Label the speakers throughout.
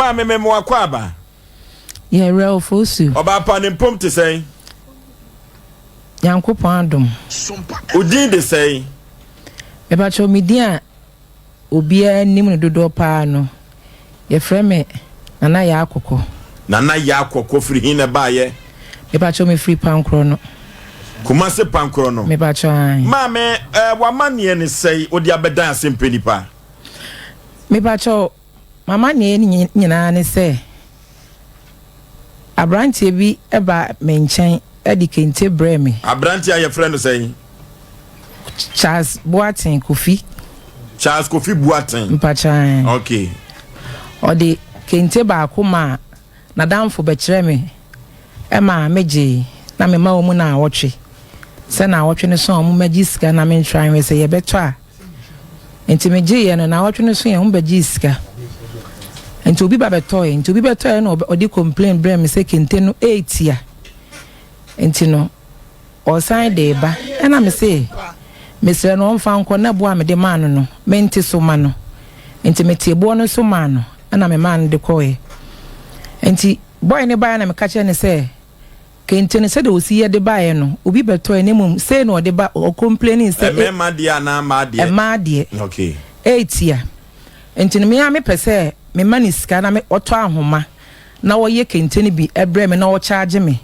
Speaker 1: Maame me mo akɔ aba.
Speaker 2: Yɛ werɛ Ofosu.
Speaker 1: Ɔbaa pa ne mpom te sɛn?
Speaker 2: Nyankopɔn adom.
Speaker 1: Wo din de sɛn?
Speaker 2: Mepakyɛw me din a obiara nim no dodoɔ paa no yɛfrɛ me Nana Yaa Kɔkɔ.
Speaker 1: Nana Yaa Kɔkɔ firi he na ɛbaeɛ?
Speaker 2: Mepakyɛw me firi Pankorɔ no.
Speaker 1: Kumase Pankorɔ no.
Speaker 2: Mepakyɛw ae.
Speaker 1: Maame eh, w'amanneɛ ne sɛn wode abɛdan Asɛmpɛ Nipa?
Speaker 2: Mepakyɛw M'amanneɛ nyinaa ne sɛ, aberanteɛ bi baa me nkyɛn de kente brɛɛ me.
Speaker 1: Aberanteɛ a yɛfrɛ no sɛn?
Speaker 2: Charles Boateng Kofi.
Speaker 1: Charles Kofi Boateng.
Speaker 2: Mpakyɛw.
Speaker 1: Okay.
Speaker 2: Ɔde kente baako maa n'adamfo bɛkyerɛɛ me ma megyee na mema wɔn naawɔtwe. Sɛ naawɔtwe no so a wɔmmɛgye sika na mentra nhwɛ sɛ yɛbɛtɔ a. Nti megyeeɛ no, naawɔtwe no so yɛ wɔbɛgyee sika. Nti obi ba bɛtɔeɛ. Nti obi bɛtɔeɛ na ɔde complain brɛɛ me sɛ kente no ɛretia. Nti no ɔsan de reba. Ɛna me se mesrɛ no ɔmfa nkɔ na boɔ a mede maa no no mente so ma no. Nti metee boɔ no so maa no ɛna memaa no de kɔeɛ. Nti boy no baeɛ na meka kyerɛɛ no sɛ Kente no sɛdeɛ ɔsi yɛ de baeɛ no obi bɛtɔɛ na mmom sei na ɔde ba ɔ complaining sɛ e
Speaker 1: Mmarima deɛ anaa mmaa deɛ?
Speaker 2: Mmaa deɛ.
Speaker 1: Okay.
Speaker 2: Ɛretia. Nti no me ara mepɛ sɛ me ma no sika na me ɔtɔ ahoma na ɔyɛ kente no bi brɛ me na ɔcharge me.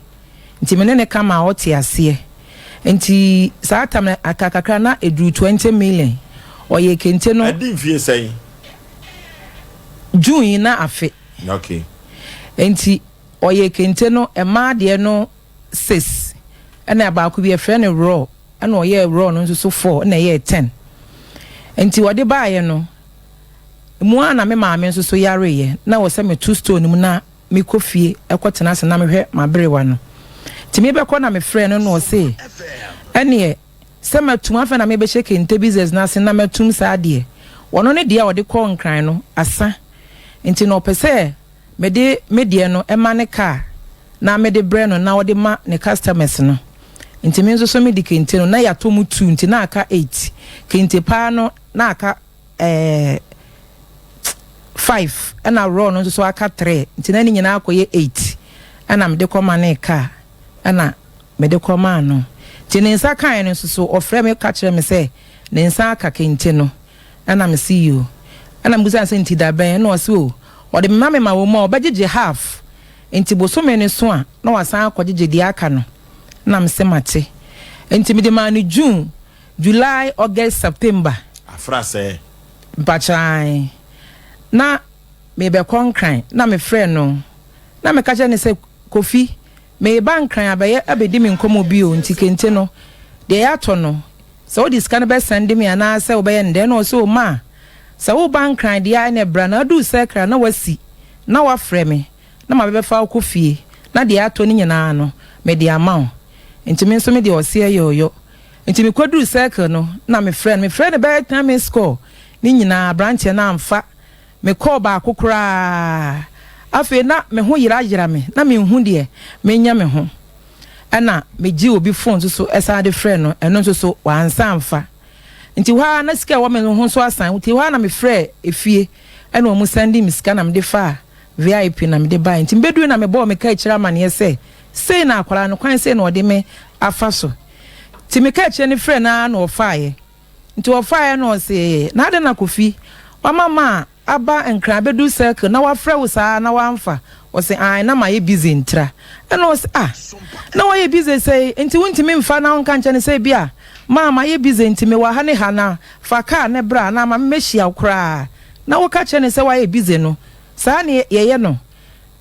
Speaker 2: Nti me ne no ka maa ɔte aseɛ. Nti saa tam no aka kakra na ɛduru 20 million. Ɔyɛɛ kente no.
Speaker 1: Adi mfie sɛn?
Speaker 2: June yi na afe.
Speaker 1: Okay.
Speaker 2: Nti Ɔyɛ kente no mmaa deɛ no sis ɛna baako bi yɛfrɛ no raw ɛna ɔyɛɛ raw no nso so four ɛna ɛyɛɛ ten nti ɔde baeɛ no mu a na me maame nso so yareeɛ na wɔ sɛ meto store no mu na mekɔ fie ɛkɔ tena ase na mehwɛ m'aberewa no nti mebɛkɔ na mefrɛ no na ɔse ɛneɛ sɛ matum afei na mebɛhyɛ kente business no ase na matum saa deɛ ɔno ne deɛ a ɔde kɔɔ Nkran no asa nti na ɔpɛ sɛ Mede me deɛ no ma ne car na mede brɛ no na ɔde ma ne customers no nti me nso so mede kente no na yɛatɔ mu two nti na aka eight kente paa no na aka ɛɛ five ɛna raw no nso so aka three nti na ne nyinaa akɔyɛ eight ɛna mede kɔma ne car ɛna mede kɔmaa no nti ne nsa kaeɛ no nso so ɔfrɛ me ka kyerɛ me sɛ ne nsa aka kente no. Ɛna me se yoo. Ɛna me bisa no sɛ nti da bɛn? Ɛna ɔse oh ɔde me ma me ma wɔ mu a ɔbɛgyegye half nti bosome no so a na wasan akɔgyegye deɛ aka no. Ɛna me se mate. Nti mede maa no June, July, August, September.
Speaker 1: Afra sɛɛ.
Speaker 2: Mpakyɛ ae. Na merebɛkɔ Nkran na me frɛɛ no na meka kyerɛ no sɛ Kofi mereba Nkran abɛyɛ abɛdi me nkɔmmɔ bio nti kente no deɛ yɛatɔ no Sɛ wode sika no bɛsɛnde me anaa sɛ wobɛyɛ no dɛn? Ɛna ɔse, O ma, sɛ woreba Nkran deɛ a ɛneɛ bra na aduru Circle a na woasi na woafrɛ me na mabɛbɛfa wo kɔ fie na deɛ atɔ no nyinaa no mede ama wo. Nti me nso me deɛ ɔse ɛyɛ ɔyɔ. Nti mekɔduruu Circle no na mefrɛɛ no, mefrɛɛ no bɛyɛ ten minutes call ne nyinaa aberanteɛ no amfa me call baako koraa. Afei na me ho yerayera me na menhu deɛ menyɛ me ho. Ɛna megyee obi phone nso so san de frɛɛ no, ɛno nso so wansan amfa. Nti hɔ ara na sika a ɛwɔ me ho nso asan, nti hɔ ara na mefrɛɛ efie ɛna wɔn sɛndee me sika na mede faa VIP na mede baeɛ. Nti mebɛdurui na mebɔɔ me kaakyire amaneɛ sɛ sei na akwadaa no, kwan sei na ɔde me afa so. Nti me kaakyire no frɛɛ no ara na ɔfaeɛ. Nti ɔfaeɛ na ɔse, na adɛn na Kofi wama ma Aba Nkran abɛduru circle na wafrɛ wo saa na wamfa? Ɔse ae na mayɛ busy ntira. Ɛna ɔse ah na wayɛ busy sɛi nti wontumi mfa na wonka nkyerɛ no sɛ ebia maa mayɛ busy nti mewɔ ha ne ha na fa car no bra anaa ma memmɛhyia wo koraa na woka kyerɛ no sɛ wayɛ busy no saa ne yɛyɛ no.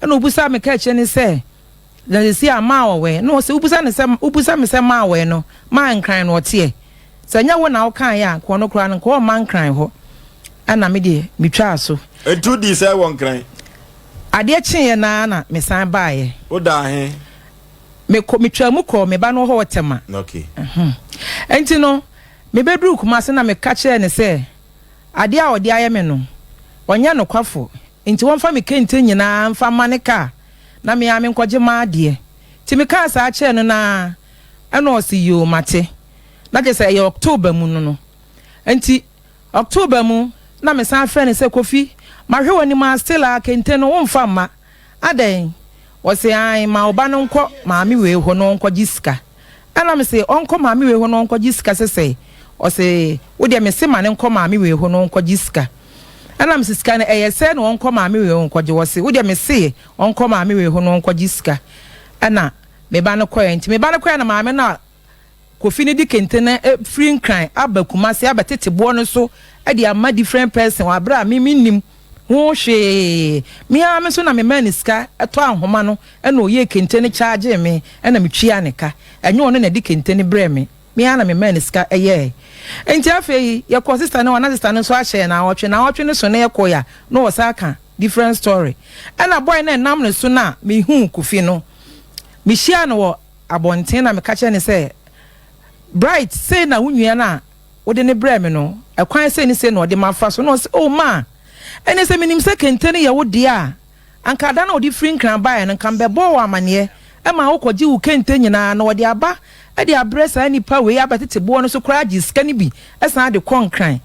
Speaker 2: Ɛna obusaa me ka kyerɛ no sɛ na sɛsi a maa ɔwɛn na ɔse wobisa no sɛ wobisa me sɛ maa wɛn no maa Nkran na ɔteɛ Sɛ ɛnyɛ wo na wokaeɛ a, nka ɔno koraa no, nka ɔmma Nkran hɔ. Ɛna me deɛ, metwaa so.
Speaker 1: Enti wodii sɛɛ wɔ Nkran?
Speaker 2: Adeɛ kyeeɛ no ara na mesan baeɛ.
Speaker 1: Wodaa he?
Speaker 2: Mekɔ, metwaa mu kɔɔ me ba no hɔ wɔ Tema.
Speaker 1: Okay.
Speaker 2: Enti no, mebɛduruu Kumase na meka kyerɛɛ no sɛ, adeɛ a ɔde ayɛ me no, ɔnyɛ nokwafo, enti wɔmfa me kente nyinaa mfa mma ne kaa na me ara menkɔgye m'adeɛ. Nti mekaa saa kyerɛɛ no no ara, ɛna ɔse, Yoo, mate. Na kyerɛ sɛ ɛyɛ October mu no no. Nti October mu na me san frɛ no sɛ Kofi, Mahwɛ w'anim a still a kente no womfa mma. Adɛn? Ɔse ae ma wo ba no nkɔ maame wei hɔ na ɔnkɔgye sika. Ɛna mese ɔnkɔ maame wei hɔ na ɔnkɔgye sika sesɛe? Ɔse wodeɛ mese ma no nkɔ maame wei hɔ na ɔnkɔgye sika. Ɛna mese sika no ɛyɛ sɛn na ɔnkɔ maame wei hɔ nkɔgye? Ɔse wodeɛ mese ɔnkɔ maame wei hɔ na ɔnkɔgye sika. Ɛna me ba no kɔɛ. Nti me ba no kɔɛ na maame no a Kofi no de kente no firi Nkran aba Kumasi abɛtete boɔ no so de ama different person wɔ aberɛ a me mennim ho hwee. Me ara me nso na memaa no sika tɔ ahoma no na ɔyɛɛ kente no chargee me na metuaa ne ka. Ɛnyɛ ɔno na ɛde kente no brɛɛ me, me ara na memaa no sika yɛɛe. Nti afei yɛkɔɔ sister no hɔ na sister no nso ahyɛ yɛn naawɔtwe, naawɔtwe no so na yɛkɔeɛ a na ɔsan ka different story. Ɛna boy no a ɛnam ne so no a mehuu Kofi no, mehyiaa no wɔ abɔnten na meka kyerɛɛ no sɛ, Bright, sei na wo nua no a wode no brɛɛ me no, ɛkwan sei ne sei na ɔde mafa so. Na ɔse, Oh, ma, ɛnneɛ sɛ menim sɛ kente no yɛ wo dea a, anka da no a ɔde firi Nkran baeɛ no, anka mebɛbɔɔ wo amaneɛ ma wokɔgye wo kente nyinaa na wɔde aba de abrɛ saa nipa wei abɛtete boɔ no so koraa gye sika no bi san de kɔ Nkran.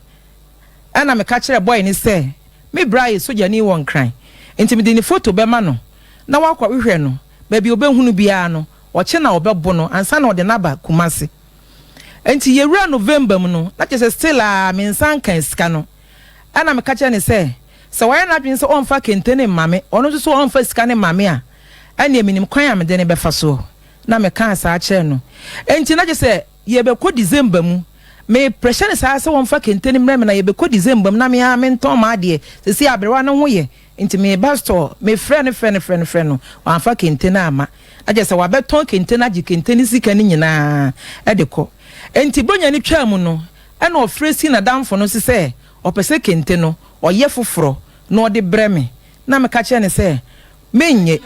Speaker 2: Ɛnna meka kyerɛɛ boy no sɛ, Me bra yɛ sogyani wɔ Nkran, enti mede ne foto bɛma no na wakɔhwehwɛ no. Baabi a obehu no biara no, ɔkye na ɔbɛbo no ansa na ɔde no aba Kumasi. Enti yɛwuraa November mu no, na kyerɛ sɛ still ara me nsa nkaa sika no. Ɛna meka kyerɛɛ no sɛ, sɛ wayɛ n'adwene sɛ ɔmfa kente no mma me, ɔno nso so ɔmfa sika no mma me a, ɛnneɛ menim kwan a mede no bɛfa soɔ. Na mekaa saa kyerɛɛ no. Enti na kyerɛ sɛ yɛrebɛkɔ December mu. Me pressure no saa sɛ ɔmfa kente no mmrɛ me na yɛbɛkɔ December mu na me ara mentɔn m'adeɛ. Seesei aberewa no ho yɛ. Nti meba store, mefrɛ no frɛ no frɛ no frɛ no, wamfa kente no amma. Na kyerɛ sɛ wabɛtɔn kente no agye kente no sika no nyinaa de kɔ. Nti Buronya no twaa mu no, ɛna ɔfrɛ sii n'adamfo no so sɛ ɔpɛ sɛ kente no ɔyɛ foforɔ na ɔde brɛ me. Na meka kyerɛɛ no sɛ mennye.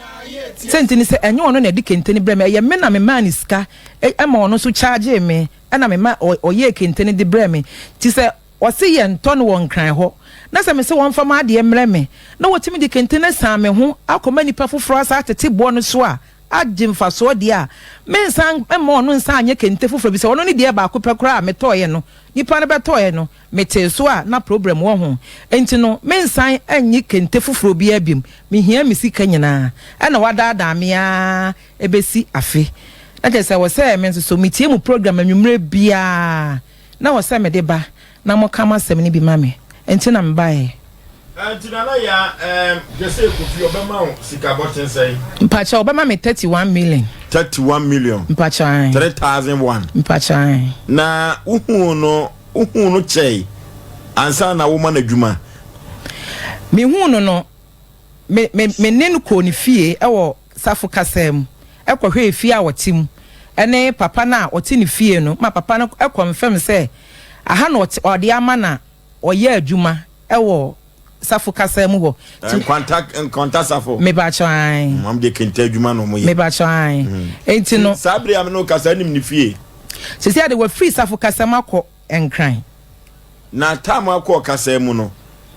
Speaker 2: Sɛ nti ne sɛ ɛnyɛ ɔno na ɛde kente no brɛ me, ɛyɛ me na memaa no sika ma ɔno nso chargee me ɛna mema ɔyɛɛ kente no de brɛɛ me. Nti sɛ Ɔse yɛntɔ no wɔ Nkran hɔ, na sɛ mese wɔmfa m'adeɛ mmrɛ me, na wɔtumi de kente no asiane me ho akɔma nnipa foforɔ asan atete boɔ no so a, agye mfasoɔ deɛ a, mensan mma ɔno nsan nyɛ kente foforɔ bi sɛ ɔno ne deɛ baako pɛ koraa a metɔeɛ no, nipa no bɛtɔeɛ no, metee so a na problem wɔ ho. Enti no, mensan nnye kente foforɔ biara biom, mehia me sika nyinaa. Ɛna wadaadaa me ara ɛbɛsi afe. Na kyerɛ sɛ ɛwɔ sɛ me nso so metie mo program anwummerɛ biara. Na wɔ sɛ mede ba na moka m'asɛm no bi ma me nti na mebaeɛ.
Speaker 1: Nti Nana Yaa ɛɛm hwɛ sɛ Kofi ɔbɛma wo sika bɔten sɛn?
Speaker 2: Mpakyɛw ɔbɛma me 31 million.
Speaker 1: 31 million.
Speaker 2: Mpakyɛw ae.
Speaker 1: 3001.
Speaker 2: Mpakyɛw ae.
Speaker 1: Na wohuu no wohuu no kyɛe ansa na woma no adwuma?
Speaker 2: Mehuu no no Me, me, me ne no kɔɔ ne fie wɔ Safo kasa mu kɔhwɛɛ fie a ɔte mu ne papa no a ɔte ne fie no ma papa no kɔnfɛm sɛ aha na ɔte, ɔde ama na ɔyɛ adwuma wɔ Safo kasa mu hɔ.
Speaker 1: Ti, Nkwanta, Nkwanta Safo.
Speaker 2: Mepakyɛw, ae.
Speaker 1: Mm, wɔn deɛ kente adwuma na wɔn yɛ.
Speaker 2: Mepakyɛw, ae.
Speaker 1: Mm.
Speaker 2: Enti no.
Speaker 1: Saa bere a me ne wo kasa anim ne fie.
Speaker 2: Sisi ade wafiri Safo kasa mu akɔ Nkran.
Speaker 1: Na time a ɔkɔɔ kasaa mu no,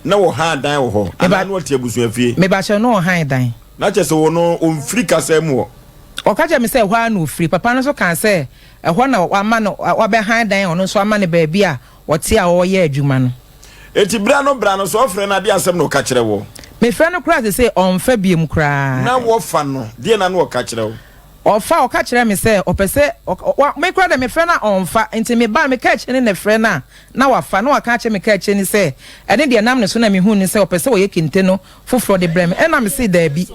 Speaker 1: na wɔhan dan wɔ hɔ anaa na ɔte abusuafie?
Speaker 2: Mebakyɛw, na ɔhan dan.
Speaker 1: Na kyerɛ sɛ ɔno ɔmfiri kasaa mu hɔ?
Speaker 2: Ɔka kyerɛɛ me sɛ ɛhɔ ara na ɔfiri. Papa no nso kaa sɛ ɛhɔ na wama no, wabɛhan dan a ɔno nso ama no baabi a ɔte a ɔreyɛ adwuma no.
Speaker 1: Enti bra no bra no, sɛ ɔfrɛ no a, deɛ asɛm na ɔka kyerɛ wo?
Speaker 2: Mefrɛ no koraa seesei ɔmfa biom koraa.
Speaker 1: Na wɔfa no, deɛn na na ɔka kyerɛ wo?
Speaker 2: Ɔfa, ɔka kyerɛɛ me sɛ ɔpɛ sɛ ɔk wa, me koraa deɛ mefrɛ no a ɔmfa, nti meba no meka akyire no na ɛfrɛ no a na wafa, na waka akyerɛ me ka akyire no sɛ ɛne deɛ ɛnam ne so na mehuu no sɛ ɔpɛ sɛ ɔyɛ kente no foforɔ de brɛ me, ɛna mese daabi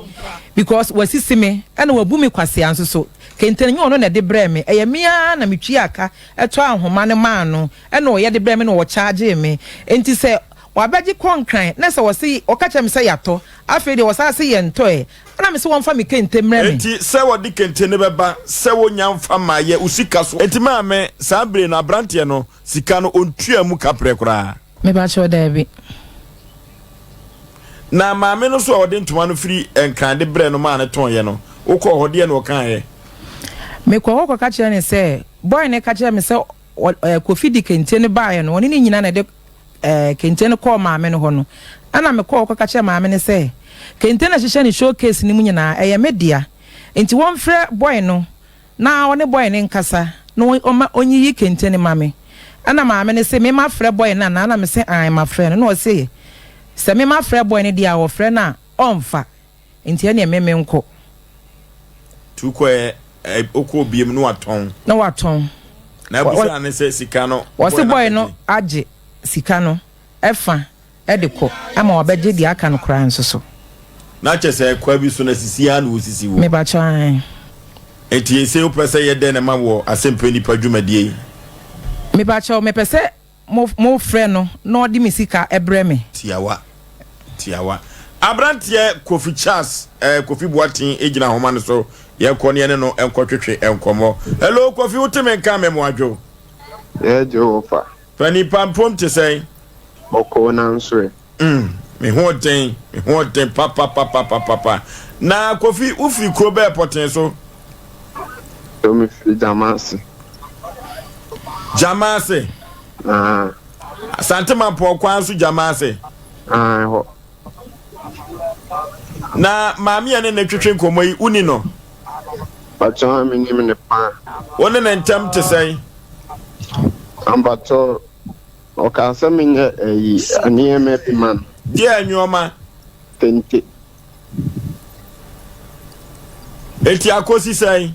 Speaker 2: because wasisi me ɛna wabu me kwasea nso so, kente no nyɛ ɔno na ɛde brɛɛ me, ɛyɛ me ara na metuaa ka tɔɔ ahoma no maa no ɛna ɔyɛ de brɛɛ me na ɔchargee me, nti sɛ wabɛgye kɔ Nkran na sɛ ɔse ɔka kyerɛ me sɛ yɛatɔ, afei deɛ ɔsan se yɛntɔɛ, Ɛna mese wɔmfa me kente mmrɛ me.
Speaker 1: Enti sɛ wɔde kente no bɛba sɛ wonya mfa mmaeɛ wo sika so. Enti maame, saa bere no abranteɛ no sika no ɔntuaa mu kaprɛ koraa.
Speaker 2: Mepakyɛw, daabi.
Speaker 1: Na maame no nso a ɔde ntoma no firi Nkran de brɛɛ no maa no tɔnnyɛ no, wokɔɔ hɔ, deɛn na ɔkaeɛ?
Speaker 2: Mekɔɔ hɔ kɔka kyerɛɛ no sɛ, boy no ka kyerɛɛ me sɛ Kofi de kente no baeɛ no, ɔne ne nyina na ɛde kente no kɔɔ maame no hɔ no, ɛna mekɔɔ hɔ kɔka kyerɛɛ maame no sɛ, kente no a ɛhyehyɛ ne showcase no mu nyinaa, ɛyɛ me dea, nti wɔmfrɛ boy no na ɔne boy no nkasa na ɔma ɔnyiyi kente no ma me. Ɛna maame no se, me mafrɛ boy no anaa? Ɛna mese, aane mafrɛ no. Ɛna ɔse, Sɛ me mafrɛ boy no deɛ a ɔfrɛ no a ɔnfa nti ɛneɛ me menkɔ.
Speaker 1: Nti wokɔɛ ɛ wokɔɔ biem na watɔn.
Speaker 2: Na watɔn.
Speaker 1: Na abusaa ne sɛ sika no
Speaker 2: Wɔse boy no agye sika no ɛfa de kɔ ama wabɛgye deɛ aka no koraa nso so.
Speaker 1: Na kyɛ sɛ kwa bi so na sisi ara na wɔsisi wo.
Speaker 2: Mepakyɛw ae.
Speaker 1: Nti ese wopɛ sɛ yɛ dɛn na ɛma wɔ asɛmpɛ nipa dwumadie yi?
Speaker 2: Mepakyɛw mepɛ sɛ mo mo frɛ no na ɔde me sika brɛ me.
Speaker 1: Tiawa tiawa. Abranteɛ Kofi Charles eh, Kofi Boateng gyina ahoma no so. Yɛnkɔ ne yɛne no nkɔtwetwe nkɔmmɔ. Hello Kofi, wote me nka Memoadwo?
Speaker 3: Yɛ Jehovah.
Speaker 1: Panin Pampom te sɛn?
Speaker 3: Bɔkɔɔ nanso ɛ?
Speaker 1: Mm, me ho ɔden, me ho ɔden papapapapapa. Na Kofi, wofiri kuro bɛɛ pɔtee so?
Speaker 3: So mefiri Gyamase.
Speaker 1: Gyamase?
Speaker 3: Ah.
Speaker 1: Asante Mampɔn kwan so Gyamase?
Speaker 3: Ah, ɛhɔ.
Speaker 1: Na maame a ne ne twetwe nkɔmmɔ yi, woni no?
Speaker 3: Pakyɛ, menim ne paa.
Speaker 1: Wo ne ne ntam te sɛn?
Speaker 3: Mpakyɛw, ɔkaa sɛ menyɛ ayi nneɛma bi ma no.
Speaker 1: Deɛ nneɛma?
Speaker 3: Kente.
Speaker 1: Eti akosi sɛn?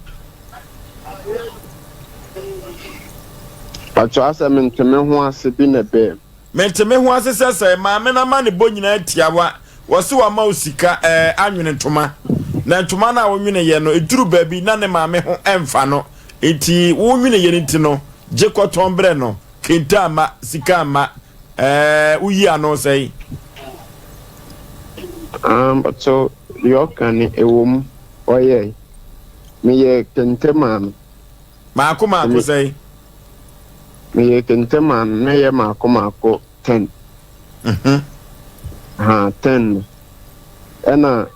Speaker 3: Mpakyɛw asɛ mente me ho ase bi na ɛbɛɛ mu.
Speaker 1: Mente me ho ase sɛ sɛn, maame no amanebɔ nyinaa tiawa, wɔse wama wo sika ɛɛ anwene ntoma, na ntoma no a wonweneeɛ no ɛduru baabi na ne maame ho ɛmfa no, nti wonweneeɛ no nti no gye kɔtɔn brɛ no, kente amma, sika amma, ɛɛ woyi ano sɛn?
Speaker 3: Ah mpakyɛw deɛ ɔka no ɛwɔ mu, ɔyɛe, meyɛɛ kente maa no.
Speaker 1: Maako maako sɛn?
Speaker 3: Meyɛ kente maa no, na ɛyɛ maako maako ten.
Speaker 1: Mhm.
Speaker 3: Ha, ten no. Ɛna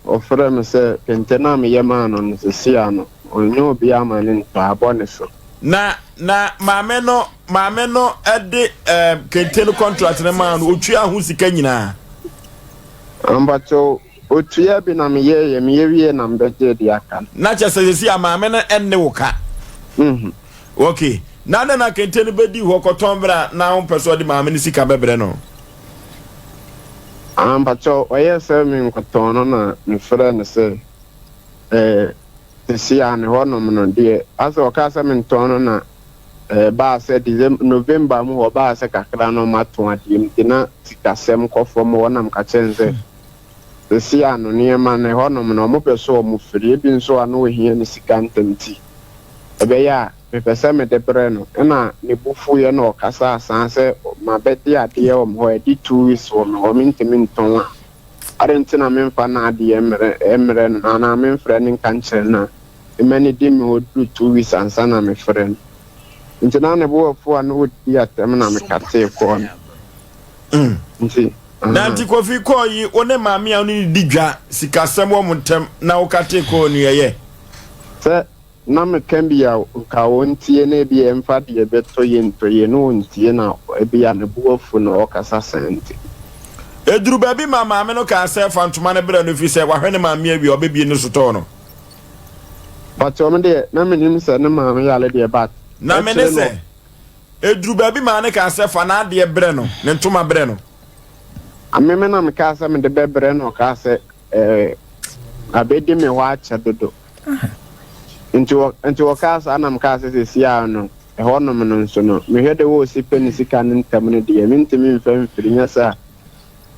Speaker 3: ɔfrɛ me sɛ kente no a meyɛ maa no no, seesei ano, ɔnyɛ obiara ma no ntɔ, abɔ ne so.
Speaker 1: Na na maame no maame no de ɛɛ kente no contract no maa no, otua ho sika nyinaa.
Speaker 3: Mpakyɛw, Otua bi na meyɛeɛ, meyɛ wieɛ na mebɛgyee deɛ aka no.
Speaker 1: Na kyerɛ sɛ seesei a maame no nne wo ka?
Speaker 3: Mhm.
Speaker 1: Ok. Na adɛn na kente no bɛdii hɔ kɔtɔn berɛ a na wompɛ sɛ ɔde maame no sika bɛbrɛ no?
Speaker 3: Ah, mpakyɛw, ɔyɛɛ sɛ menkɔtɔn no na mefrɛɛ no sɛ eh, seesei a ne hɔnom no deɛ, asɛ ɔkaa sɛ mentɔn no na ɛbaa sɛ December, November mu hɔ ɔbaa sɛ kakra na ɔmatɔn adeɛ mu nti na sikasɛm kɔ fam hɔ na meka kyerɛɛ no sɛ seesei a no nneɛma no ɛhɔnom no wɔpɛ sɛ wɔfiri, ebi nso a na ɔhia ne sika ntɛm nti ɛbɛyɛ a mepɛ sɛ mede brɛ no. Ɛna ne bo fuiɛ na ɔkasaa saa sɛ mabɛgye adeɛ wɔ me hɔ, adi 2 weeks wɔ me hɔ mentumi ntɔn a adɛn nti na memfa n'adeɛ mmrɛ no anaa memfrɛ no nka nkyerɛ no a mma no di me hɔ duru 2 weeks ansa na mefrɛ no. Nti na ne bo afu a na ɔdi atɛm na mekatee kɔɔ no. Nti,
Speaker 1: Na nti Kofi kɔɔ yi, wo ne maame a wo ne no di dwa, sikasɛm wɔ mo ntam na wokatee kɔɔ no ɛyɛ?
Speaker 3: Sɛ na meka bi a nka ɔntie na ebia ɛmfa deɛ ɛbɛtɔ yie ntɔ yie na ɔntie na ebia ne bo afu na ɔkasa saa nti.
Speaker 1: Ɛduru baabi ma maame no kaa sɛ fa ntoma no brɛ no ɛfiri sɛ wahwɛ ne maame awie a ɔbɛbie ne sotɔɔ no.
Speaker 3: But ɔno deɛ na menim sɛ ne maame yare deɛ but
Speaker 1: Na me ne
Speaker 3: akyire no.
Speaker 1: sɛ, ɛduru baabi maa no kaa sɛ fa n'adeɛ brɛ no, ne ntoma brɛ no.
Speaker 3: Ame me na mekaa sɛ mede bɛbrɛ no ɔkaa sɛ ɛɛ abɛdi me hɔ akyɛ dodo. Nti wɔ nti wɔkaa saa na mekaa sɛ seesei ara no ɛhɔnom no nso no mehwɛ de wɔ ɔsi pɛ ne sika no ntɛm no deɛ mentumi mfa mfiri nyɛ sɛ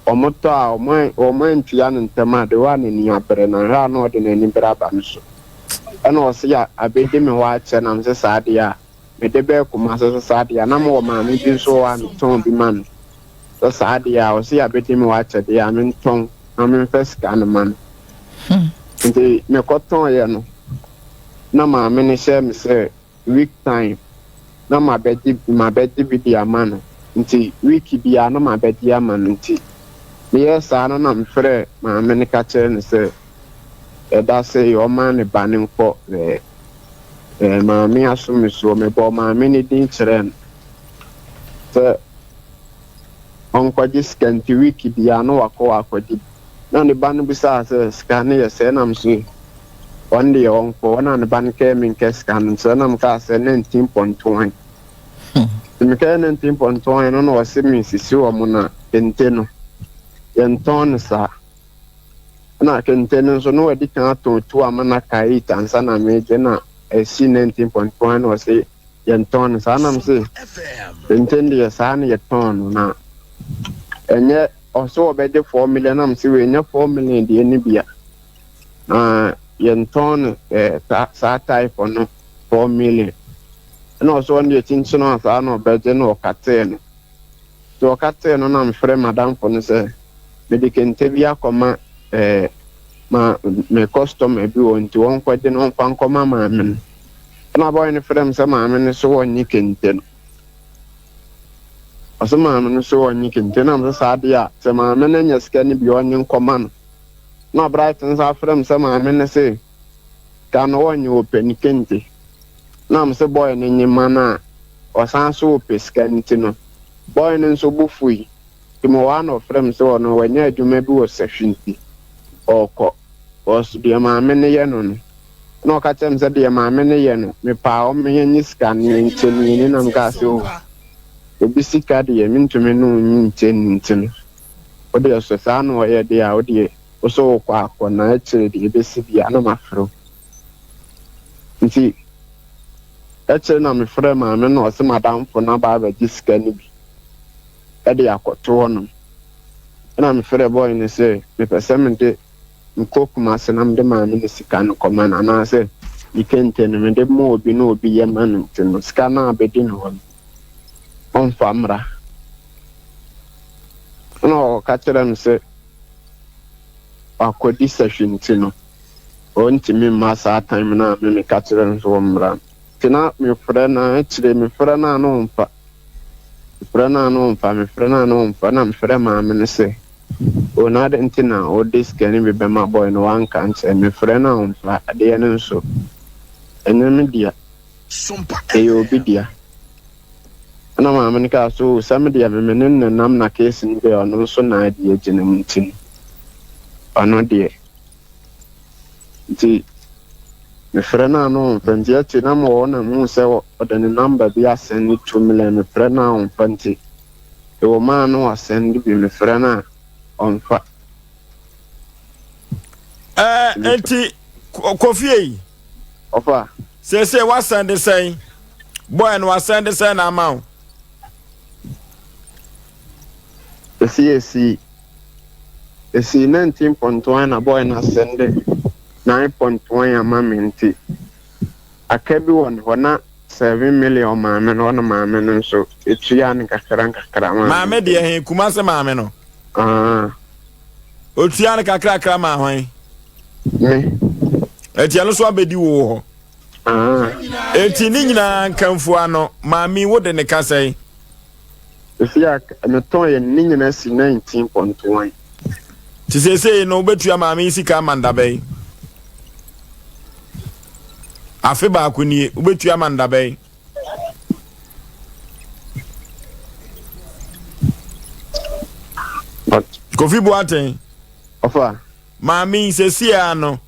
Speaker 3: a wɔtɔ a wɔn wɔn antua no ntɛm a de wɔ a n'ani abere na hwɛ a na ɔde n'ani bere aba me so ɛna ɔse a abɛdi me hɔ akyɛ na mese saa deɛ a mede bɛɛ Kumase sɛ saa deɛ a na mewɔ maame bi nso wɔ hɔ a metɔn bi ma no sɛ saa deɛ a ɔse abɛdi me hɔ akyɛ deɛ a mentɔn na memfa sika no ma no. Nti mekɔtɔeɛ no, na maame no hyɛɛ me sɛ week time na mabɛgye mabɛgye bi de ama no. Nti week biara na mabɛgye ama no. Nti meyɛɛ saa no na mefrɛɛ maame no ka kyerɛɛ no sɛ ɛda sei ɔmma ne ba no nkɔ ɛɛ ɛɛ maame aso me soɔ. Mebɔɔ maame no din kyerɛɛ no sɛ ɔnkɔgye sika nti week biara na wakɔ wakɔgye bi. Na ne ba no bisaa sɛ, Sika no yɛ sɛn? Na mese, Ɔno deɛ ɔnkɔ. Ɛna ne ba no kɛɛ menkɛ sika no nkyerɛ. Na mekaa sɛ, 19.1. Nti mekɛɛ 19.1 no na ɔse mensisi wɔn na kente no. Yɛntɔn no saa. Ɛna kente no nso na wadi kan atɔn tu ama no aka 8 ansa na megye na ɛsi 19.1 na ɔse yɛntɔn no saa na mese kente no deɛ saa na yɛtɔn no na ɛnyɛ ɔse ɔbɛgye 4 million na mese wei ɛnyɛ 4 million deɛ no bia na yɛntɔn no eh, saa type no 4 million ɛna ɔse ɔno deɛ kyinkyin a saa na ɔbɛgye na ɔkatee no. Nti ɔka tee no na mefrɛ m'adamfo no sɛ mede kente bi akɔma eh, ma me customer bi wɔ nti ɔnkɔgye no ɔmfa nkɔma maame no. Ɛna boy no frɛ me sɛ maame no so ɔnnye kente no. Ɔse maame no so ɔnnye kente na mesɛ saa deɛ a sɛ maame no anya sika no bi ɔnye nkɔma no. Na Bright nso afrɛ me sɛ maame no se sika no ɔnnye ɔpɛ ne kente. Na mese boy no nye ma no a ɔsan so ɔpɛ sika nti no boy no nso bo fui nti mewɔ hɔ a na ɔfrɛ me sɛ ɔno wanya adwuma bi wɔ sahwi nti ɔɔkɔ cos deɛ maame no yɛ no no na ɔka kyerɛ me sɛ deɛ maame no yɛ no mepaa ɔma yɛnye sika no yɛnkyɛ no yɛni na mekaa sɛ oh obi sika deɛ mentumi ne wo nkyɛ no nti no wodeɛ sɛ saa na ɔyɛ deɛ a wodeɛ wo sɛ wokɔ akɔ na akyire deɛ ɛbɛsi bia na mafrɛ wo nti Akyire na mefrɛɛ maame no na ɔse m'adamfo no aba abɛgye sika no bi de akɔto hɔnom. Ɛna mefrɛɛ boy no sɛ mepɛ sɛ mede mekɔ Kumase na mede maame no sika no kɔma no anaasɛ ne kente no mede ma obi na obi yɛ ma no nti no sika no a abɛdi ne hɔ no ɔmfa mmra. Ɛna ɔka kyerɛɛ me sɛ wakɔdi sahwi nti no ɔntumi mma saa time no a me meka kyerɛ no sɛ ɔmmra no. Nti na mefrɛ no a akyire mefrɛ no a na ɔmfa. Mefrɛ no a na ɔmfa, mefrɛ no a na ɔmfa na mefrɛ maame no sɛ o na adɛn nti na ɔde sika no bi bɛma boy no wanka ankyerɛ me. Mefrɛ no a ɔmfa, adeɛ no nso ɛnyɛ me dea, ɛyɛ obi dea. Ɛna maame no kaa sɛ o sɛ me deɛ me me ne no nam na case no deɛ ɔno nso na adi agyina mu nti no ɔno deɛ Nti mefrɛ no a na ɔmfa nti akyire na mewɔ hɔ na mehu sɛ ɔde ne number bi asɛnde to me lɛ mefrɛ no a ɔmfa nti ɛwɔ mu a na wasɛnde bi mefrɛ no a ɔmfa.
Speaker 1: Ɛɛ nti kofie yi.
Speaker 3: Ɔfa.
Speaker 1: Seesei wasɛnde sɛn? Bɔɛ no wasɛnde sɛn na ama wo?
Speaker 3: Esi esi Esii 19 pɔntoan na boy no asɛnde 9 pɔntoan ama me nti aka bi wɔ ne hɔ na 7 million maame no ɔna maame no nso etua no nkakra nkakra maa me.
Speaker 1: Maame deɛ he? Kumase maame no?
Speaker 3: Aah.
Speaker 1: Otua no kakrakra maa hwan?
Speaker 3: Me.
Speaker 1: Eti ɛno nso abɛdi wo hɔ?
Speaker 3: Aah.
Speaker 1: Eti ne nyinaa nkamfua no maame wo de ne ka sɛn?
Speaker 3: Seesei a metɔn yɛ no, ne nyinaa si 19.1.
Speaker 1: Nti seesei no wobɛtua maame yi sika ama no dabɛn? Afe baako nie, wobɛtua ama no dabɛn? Kofi Boateng.
Speaker 3: Ɔfa.
Speaker 1: Maame yi seesei a no,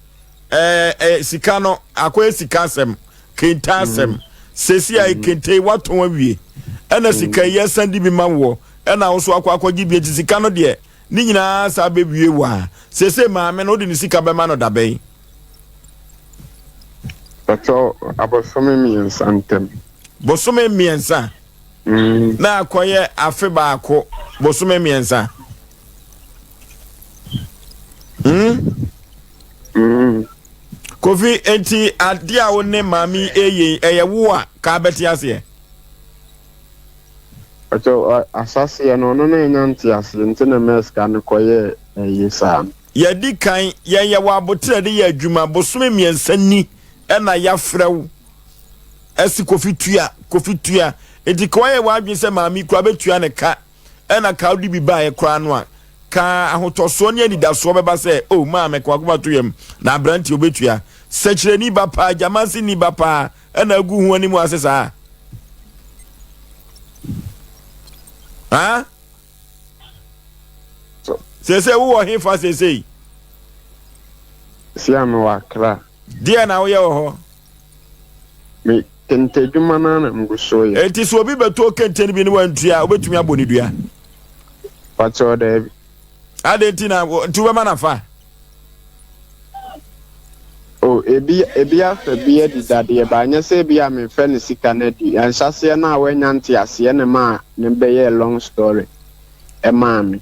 Speaker 1: ɛɛ eh, sika no akɔyɛ sika asɛm kente asɛm mm. sɛsi a mm. kente yi watɔn awie ɛna mm. sika yi ɛsan di bi ma woɔ ɛna ahosuo akɔ akɔgye bi eti sika no deɛ ne nyinaa saa bɛwie wɔ a sɛsɛ maame no wode ne sika bɛma no dabɛn.
Speaker 3: Bɛtɔ abosome mmiɛnsa ntam.
Speaker 1: Bosome mmiɛnsa. Na akɔyɛ afe baako bosome mmiɛnsa. Hmm?
Speaker 3: Mm.
Speaker 1: Kofi, enti adeɛ a wo ne maame yi ɛyɛ yi, ɛyɛ wo a ka bɛte aseɛ?
Speaker 3: Ɔkyɛ asaseɛ no ɔno na ɛnya nteaseɛ nti na mɛs ka no kɔyɛ ɛyi saa no.
Speaker 1: Yɛdi kan, yɛn yɛwɔ aboterɛ de yɛ adwuma, bosome mmiɛnsa ni ɛna yɛafrɛ wo ɛsi Kofi tua, Kofi tua, enti ka wayɛ w'adwene sɛ maame yi koraa bɛtua ne ka ɛna ka wode bi baeɛ koraa no a, ka ahotɔsoɔ ne anidasoɔ bɛba sɛ, o oh, maame, ka wakoma to yam, na aberanteɛ wobɛtua. Sɛkyerɛni ba paa, gyamanseni ba paa, ɛna agu ho anim ase saa. Ha? Seesei wowɔ hefa seesei?
Speaker 3: Sia mewɔ Accra.
Speaker 1: Deɛ na woyɛ wɔ hɔ?
Speaker 3: Me kente adwuma no ara na megu so yɛ.
Speaker 1: Enti sɛ obi bɛtɔ kente no bi ne wantua a, wobɛtumi abɔ ne dua?
Speaker 3: Pakyɛw, daabi.
Speaker 1: Adɛn nti na nti wobɛma no afa?
Speaker 3: O, ebi ebi afa bi adi dadeɛ ba, nyɛ sɛ ebi a mefɛ ne sika no adi. Nhyɛaseɛ no a wannya nteaseɛ na ɛmaa ne bɛyɛɛ long story ɛmaa me.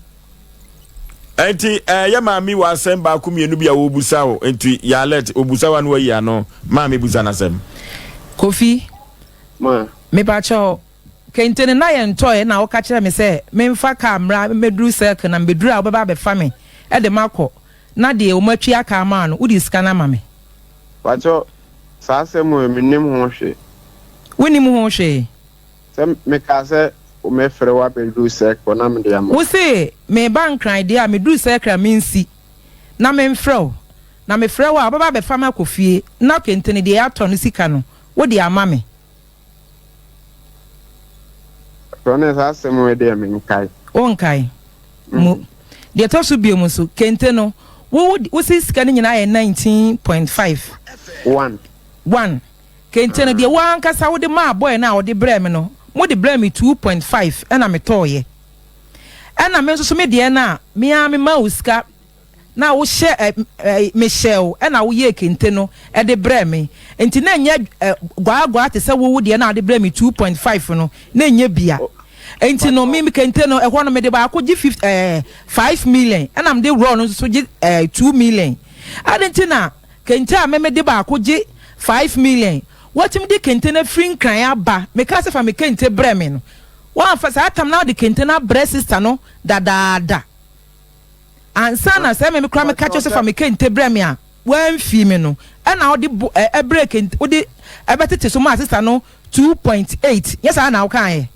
Speaker 1: Nti eh, yɛ maame wɔ asɛm baako mmienu bi a wɔbusa wo nti yɛ alert obusa wa no wayi ano maame busa n'asɛm.
Speaker 2: Kofi,
Speaker 3: Ma.
Speaker 2: Mepakyɛw, kente no na yɛntɔe na woka kyerɛɛ me sɛ memfa kaa mmra mmɛduru circle na mebɛduru a wobɛba abɛfa me de makɔ na deɛ wɔatwi aka ama wo no wode sika no ama me.
Speaker 3: Pakyɛw, saa asɛm wei mennim ho hwee.
Speaker 2: Wonnim ho hwee?
Speaker 3: Sɛ mekaa sɛ mɛfrɛ wo abɛduru circle na mede ama wo.
Speaker 2: Wose mereba Nkran deɛ a meduru circle a mensi na memfrɛ wo na mefrɛ wo a wobɛba abɛfa me akɔ fie na kente no deɛ yɛatɔ no sika no wode ama me.
Speaker 3: Tɔne saa asɛm wei deɛ menkae.
Speaker 2: Wonkae? Mo. Deɛ ɛtɔ so biom nso, kente no, wo wo se sika no nyinaa yɛ 19.5.
Speaker 3: One.
Speaker 2: One. Kente no, deɛ wo ankasa wode maa boy no a ɔde brɛɛ me no, mode brɛɛ me 2.5 ɛna metɔɔeɛ. Ɛna me nso so me deɛ no a, me ara memaa wo sika na wohyɛ ɛ ɛ mehyɛɛ wo ɛna woyɛɛ kente no de brɛɛ me nti na ɛnyɛ ɛ gwaagwaa te sɛ wo wo deɛ na wode brɛɛ me 2.5 no na ɛnyɛ bia nti no me kente no ɛhɔ no mede baako gye 50 ɛɛ 5 million ɛna mede raw no nso so gye ɛɛ 2 million ade nti na kente a me mede baako gye 5 million watumi de kente no afiri nkran aba meka sɛ fa me kente brɛ me no woamfa saa tam na wode kente no abrɛ sister no dadaada. Ansa na sɛ me koraa meka kyerɛ sɛ fa me kente brɛ me a, wamfi me no, ɛna wode bo ɛ ɛbrɛ kente wode ɛbɛtete so maa sista no 2.8 nyɛ saa na wokaeɛ?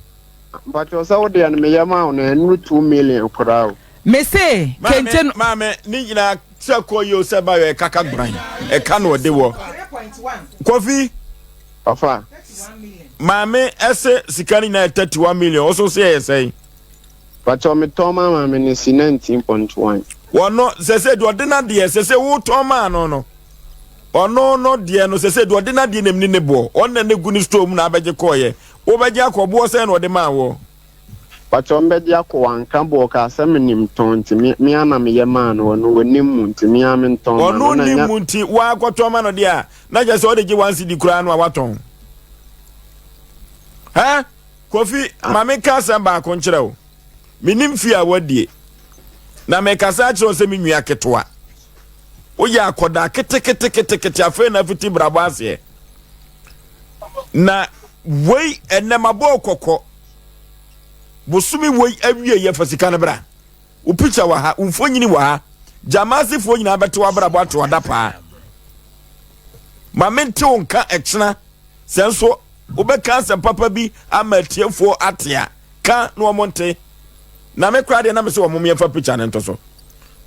Speaker 3: Mpakyɛw sɛ wo deɛ no meyɛ maa wo no ɛnuru 2 million koraa o.
Speaker 2: Me se kente no.
Speaker 1: Maame ne nyinaa sɛ kɔ yi o sɛ ba yɛ ɛka ka gban ɛka na ɔde wɔ Kofi.
Speaker 3: Ɔfa.
Speaker 1: Maame ɛse sika no nyinaa yɛ 31 million ɔso se ɛyɛ sɛn?
Speaker 3: Pakyɛw me tɔn maa maame no si 19.1.
Speaker 1: Ɔno sɛsɛ deɛ ɔde n'adeɛ sɛsɛ wotɔn maa no no ɔno no deɛ no sɛsɛ deɛ ɔde n'adeɛ nam ni ne boɔ ɔno na ne gu ne store mu na abɛgye kɔɔyɛ wobɛgye akɔ boɔ sɛn na ɔde maa woɔ.
Speaker 3: Pakyɛw mbɛgye akɔ wanka boɔ ɔkaa sɛ menim tɔn nti me me ara na meyɛ maa no ɔno ɔnim mu nti me ara mentɔn ma no
Speaker 1: Ɔno
Speaker 3: na
Speaker 1: nim
Speaker 3: nya
Speaker 1: mu nti woakɔtɔn ma no deɛ a na kyerɛ sɛ ɔde gye one cedi koraa no a watɔn hɛ. Kofi, ma menka asɛm baako nkyerɛ wo. Mennim fie a woadie, na mekasa akyerɛ wo sɛ me nua ketewa. Woyɛ akɔdaa keteketekete afei na afiti brabɔ aseɛ. Na wei ɛnɛ mabɔ wo kɔkɔ. Bosome wei awie yɛ fa sika no bra. Wo picture wɔ ha, wo mfonyini wɔ ha. Gyamaasefoɔ nyinaa bɛte w'abrabɔ ato adapaa. Ma mente wo nka ɛkyena sɛ nso Wobɛka asɛm papa bi ama atiefoɔ ate a, ka na wɔn nte. Na me koraa deɛ na me sɛ wɔn yɛmfa picture no nto so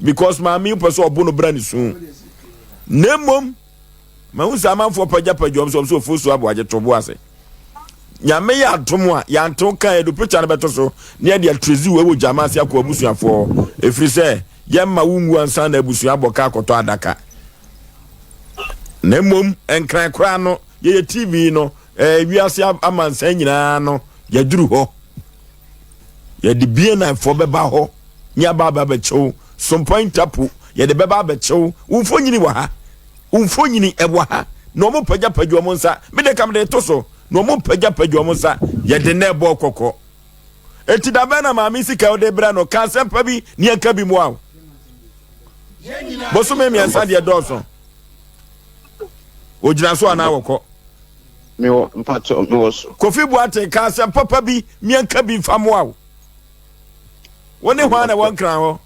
Speaker 1: because maame yi pɛ sɛ ɔbo no bra ne su. Na mmom mahu sɛ amanfoɔ pagyapagya wɔn sɛ wɔn sɛ ofuo so aboagye to bo ase. Nyame yɛ adom a yɛantew ka yɛde picture no bɛto so na yɛde atrezi wɔ ɛwɔ gyama ase akɔ abusuafoɔ ɛfiri sɛ yɛmma wo nwu ansa na abusua abɔ ka akɔtɔ adaka. Na mmom nkran koraa no Yɛyɛ TV no, eh, wiase amansan nyinaa no, yɛduru hɔ. Yɛde BNI-foɔ bɛba hɔ ne aba aba abɛkyɛw. Sompa Interpol, yɛde bɛba abɛkyɛw. Wo mfonyini wɔ ha. Wo mfonyini ɛwɔ ha. Na wɔn pagyapagya wɔn nsa. Me de ka mede to so. Na wɔn pagyapagya wɔn nsa. Yɛde na ɛbɔ kɔkɔ. Eti da bɛn na maame sika ɔde brɛ no? Ka asɛmpa bi ne yɛnka bi mmoa wo. Bosome mmiɛnsa deɛ dɔɔso. Ogyina so anaa wɔkɔ?
Speaker 3: Mewɔ mpakyɛw mewɔ so.
Speaker 1: Kofi Boateng ka asɛm papa bi miɛnka bi nfa mmoa wo. Wo ne hwan na ɛwɔ nkran hɔ?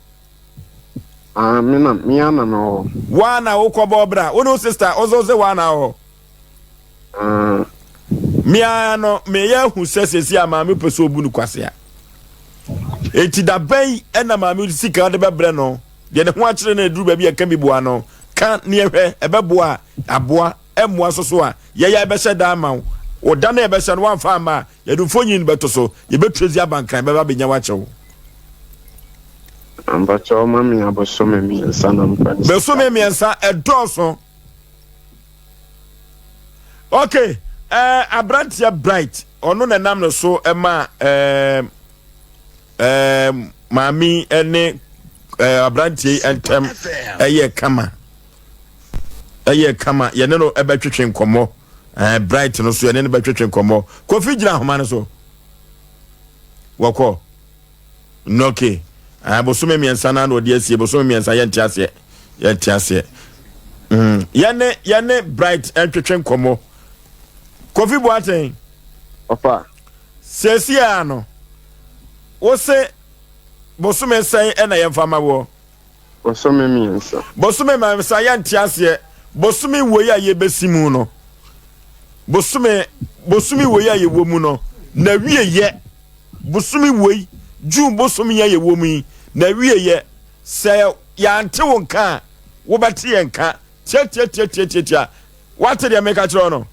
Speaker 3: Ah, me na me ara na mewɔ hɔ.
Speaker 1: Woa na wokɔ bɔ bra. Wo ne wo sister, wo nso wo se woa na wɔ hɔ.
Speaker 3: Ah.
Speaker 1: Me ara no meyɛ ahu sɛ sɛsi a maame pɛ sɛ obu no kwasea. Enti da bɛn ɛna maame sika de bɛbrɛ no? Deɛ ne ho akyere no aduru baabi a ɛka bi boa no, ka ne ɛhwɛ, ɛbɛboa a, aboa, ɛmmoa nso so a, yɛyɛ a ɛbɛhyɛ da ama wo. Wo da no a ɛbɛhyɛ no, woamfa amma a, yɛde mfonyin no bɛto so, yɛbɛtu adzi aba Nkran, bɛba abɛnya wo akyɛ wo.
Speaker 3: Mpakyɛw ma me abosome mmiɛnsa na mfa ne sika.
Speaker 1: Bosome mmiɛnsa, ɛdɔɔso. Ok, eh, aberanteɛ Bright, ɔno na ɛnam ne so ɛma eh, eh, maame ne. ɛɛ aberanteɛ yi ntɛm ɛyɛ kama ɛyɛ kama yɛne no ɛbɛtwetwe nkɔmmɔ ɛɛ Bright no so yɛne no bɛtwetwe nkɔmmɔ. Kofi gyina ahoma no so wɔkɔ nɔke ɛɛ bosome mmiɛnsa na na ɔde asie bosome mmiɛnsa yɛnte aseɛ yɛnte aseɛ mm yɛne yɛne Bright ɛntwetwe nkɔmmɔ Kofi Boateng.
Speaker 3: Ɔfa.
Speaker 1: Seesei ara no, wose bosome sɛn na yɛmfa ma woɔ?
Speaker 3: Bosome mmiɛnsa.
Speaker 1: Bosome mmiɛnsa, yɛnte aseɛ. Bosome wei a yɛbɛsi mu no, bosome, bosome wei a yɛwɔ mu no, na wieyɛ, bosome wei, June bosome a yɛwɔ mu yi, na wieyɛ, sɛ yɛante wo nka a, wobɛte yɛn nka. Tiatiatiatiatia. Wate deɛ meka kyerɛ wo no?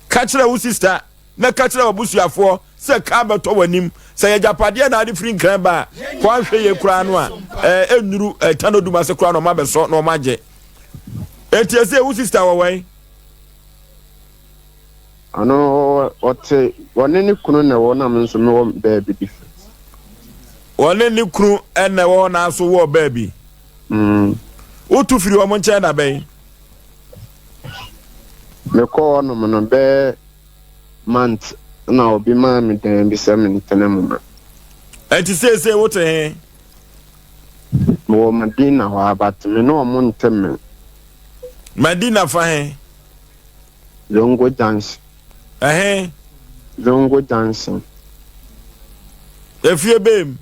Speaker 1: Ka kyerɛ wo sista na ka kyerɛ w'abusuafoɔ sɛ kaa bɛtɔ w'anim. Sɛ yɛ agyapadeɛ na ade firi nkran ba a, kɔ anhwɛ yie koraa no a, ɛnnuru Tanodum ase koraa na ɔma bɛsɔ na ɔma agye. Enti ɛsɛ wo sista wɔ wɛn?
Speaker 3: Ɔno ɔte ɔne ne kunu na ɛwɔ na me nso mewɔ baabi different.
Speaker 1: Ɔne ne kunu na ɛwɔ hɔ na nso wɔ baabi.
Speaker 3: Mm.
Speaker 1: Wotu firi wɔn nkyɛn da bɛn?
Speaker 3: Mekɔɔ hɔnom no bɛyɛ month na obi maa me dan bi sɛ mentena mu ma.
Speaker 1: Ɛnti seesei wote he?
Speaker 3: Mewɔ Madina hɔ a but me ne ɔmo nte me.
Speaker 1: Madina fa he?
Speaker 3: Zongo Junction.
Speaker 1: Ɛhe?
Speaker 3: Zongo Junction.
Speaker 1: Efie bem?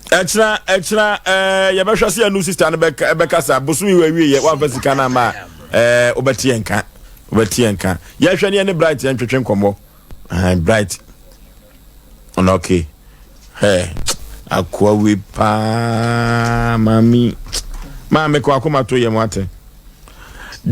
Speaker 1: Ɛkyena ɛkyena ɛɛ yɛbɛhwɛ sɛ yɛnu sista no bɛka ɛbɛkasa bosom yi wawie yɛ wamfa sika no ama ɛɛ wobɛte yɛn nka wobɛte yɛn nka yɛhwɛ ne yɛne Bright yɛn twetwe nkɔmmɔ ɛɛ Bright ɔno okay hɛ akoa wei paa maame maame kɔ akoma to yɛn ate